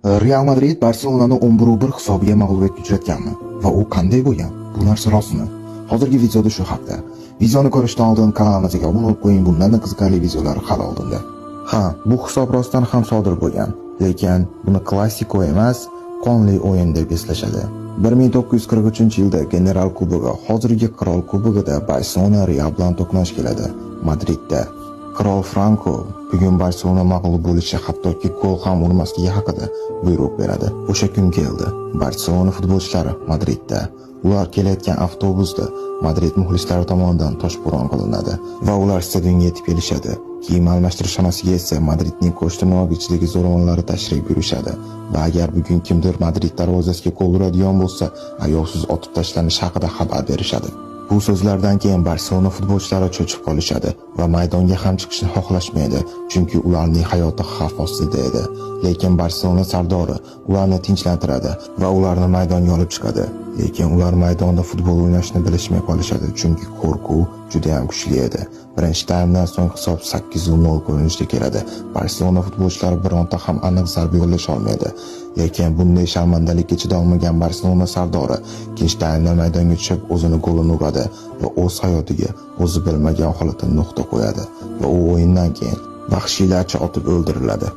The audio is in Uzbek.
Real Madrid Barselonani 11-1 hisobiga mag'lubiyatga uchratganmi? Va u qanday bo'lgan? Bu narsa rostmi? Hozirgi videoda shu haqda. Videoni ko'rishdan oldin kanalimizga obuna bo'lib qo'ying, bundan qiziqarli videolar hali oldinda. Ha, bu hisob rostdan ham sodir bo'lgan, lekin buni klassiko emas, qonli o'yin deb eslashadi. 1943-yilda General Kubogi, hozirgi Qirol Kubogida Barselona Real bilan to'qnash keladi Madridda. Qirol Franko bugun Barselona mag'lub bo'lishi, hattoki gol ham urmasligi haqida buyruq beradi. O'sha kun keldi. Barselona futbolchilari Madridda. Ular kelayotgan avtobusda Madrid muxlislari tomonidan toshbo'ron qilinadi va ular stadionga yetib kelishadi. Kiyim almashtirish xonasiga esa Madridning qo'sh-tirnog'i ichidagi zo'ravonlari tashrif buyurishadi va agar bugun kimdir Madrid darvozasiga gol uradigan bo'lsa, ayovsiz otib tashlanishi haqida xabar berishadi. Bu so'zlardan keyin Barselona futbolchilari cho'chib qolishadi va maydonga ham chiqishni xohlashmaydi, chunki ularning hayoti xavf ostida edi. Lekin Barselona sardori ularni tinchlantiradi va ularni maydonga olib chiqadi. Lekin ular maydonda futbol o'ynashni bilishmay qolishadi, chunki qo'rquv juda ham kuchli edi. Birinchi taymdan so'ng hisob 8-0 ko'rinishda keladi. Barselona futbolchilari bironta ham aniq zarba yo'llasha olmaydi. Lekin bunday sharmandalikka chidolmagan Barselona sardori ikkinchi taymda maydonga tushib, o'zini golini uradi va o'z hayotiga o'zi bilmagan holatda nuqta qo'yadi va u o'yindan keyin vahshiylarcha otib o'ldiriladi.